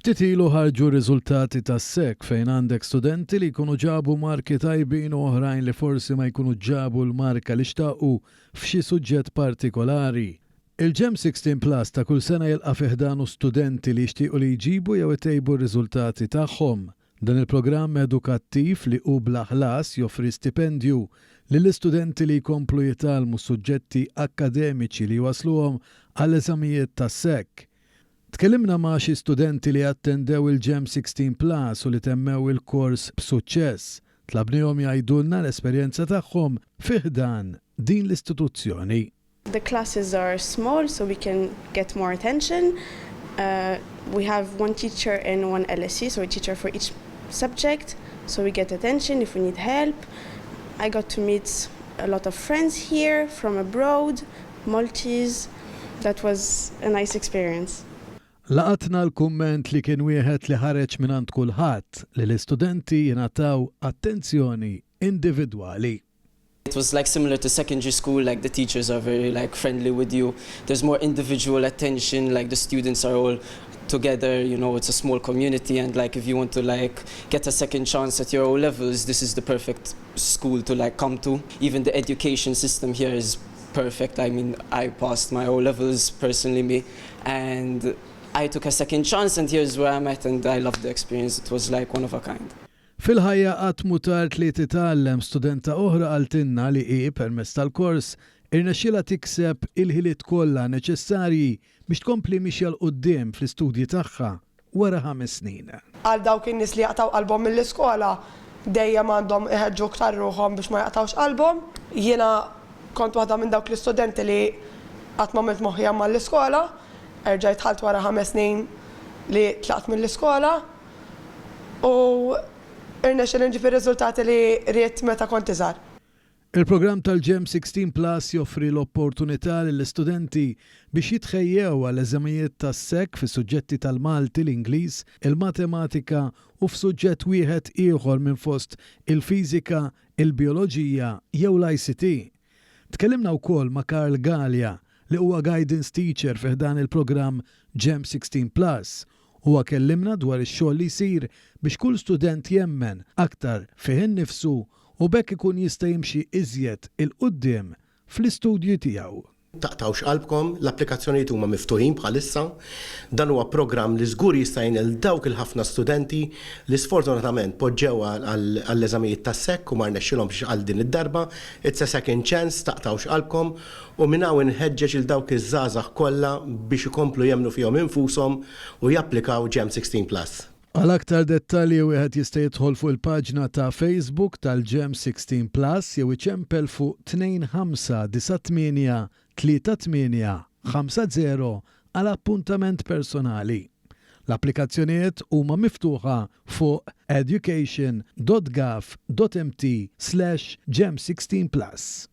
Ftit ilu ħarġu r-riżultati tas-SEC fejn għandek studenti li jkunu ġabu marki tajbin u oħrajn li forsi ma jkunu ġabu l-marka li xtaqu f'xi suġġett partikolari. Il-GEM 16 Plus ta' kull sena jilqa' fi ħdanu studenti li jixtiequ li jġibu jew itejbu r-riżultati tagħhom. Dan il-programm edukattiv li hu bla ħlas joffri stipendju lill-istudenti li jkomplu jitgħallmu suġġetti akkademiċi li jwassluhom għall-eżamijiet tas-SEC. Tkellimna ma' xi studenti li attendew il-GEM 16 Plus u li temmew il-kors b'suċċess. Tlabnihom jgħidulna l-esperjenza tagħhom fi ħdan din l-istituzzjoni. The classes are small so we can get more attention. We have one teacher and one LSE, so a teacher for each subject, so we get attention if we need help. I got to meet a lot of friends here from abroad, Maltese. That was a nice experience. Laqatna l-kumment li kien wieħed li ħareġ mingħand kulħadd li l-istudenti jingħataw attenzjoni individwali. It was like similar to secondary school, like the teachers are very like friendly with you. There's more individual attention, like the students are all together, it's a small community and like if you want to like get a second chance at your O levels, this is the perfect school to like come to. Even the education system here is perfect. I mean, I passed my O levels personally me and I took a second chance and here's where I'm at and I loved the experience. It was like one of a kind. Fil-ħajja qatt mhu tard li titgħallem, studenta oħra qaltilna li hi, permezz tal-kors, irnexxielha tikseb il-ħiliet kollha neċessarji biex tkompli mixja 'l quddiem fl-istudji tagħha wara ħames snin. Għal dawk in-nies li jaqtgħu qalbhom mill-iskola, dejjem għandhom iħeġġu iktar ruħhom biex ma jaqtgħux qalbhom. Jiena kont waħda minn dawk l-istudenti li qatt m'għamilt moħħi hemm għall-iskola. Erġajt dħalt wara ħames snin li tlaqt mill-iskola. U rnexxieli nġib ir-riżultati li ridt meta kont iżgħar. Il-programm tal-GEM 16 Plus joffri l-opportunità lill-istudenti biex jitħejjew għal eżamijiet tas-SEC fis-suġġetti tal-Malti, l-Ingliż, il-Matematika u f'suġġett wieħed ieħor minn fost il-Fiżika, il-Bijoloġija jew l-ICT. Tkellimna wkoll ma' Karl Galea li huwa Guidance Teacher fi ħdan il-programm GEM 16 Plus Huwa kellimna dwar ix-xogħol li jsir biex kull student jemmen aktar fih innifsu u b'hekk ikun jista' jimxi iżjed 'il quddiem fl-istudji tiegħu. Taqtgħux qalbkom, l-applikazzjonijiet huma miftuħin bħalissa. Dan huwa programm li żgur jista' jgħin lil dawk il-ħafna studenti li sfortunatament poġġew għall-eżamijiet tas-SEC u ma rnexxilhomx għal din id-darba. It's a second chance, taqtgħux qalbkom. U minn hawn inħeġġeġ 'il dawk iż-żgħażagħ kollha biex ikomplu jemmnu fihom infushom u japplikaw GEM 16 Plus. Għal aktar dettalji wieħed jista' jidħol fuq il-paġna ta' Facebook tal-GEM 16 Plus jew iċempel fuq 2598 38 50 għal appuntament personali. L-applikazzjonijiet huma miftuħa fuq education.gov.mt/gem16plus.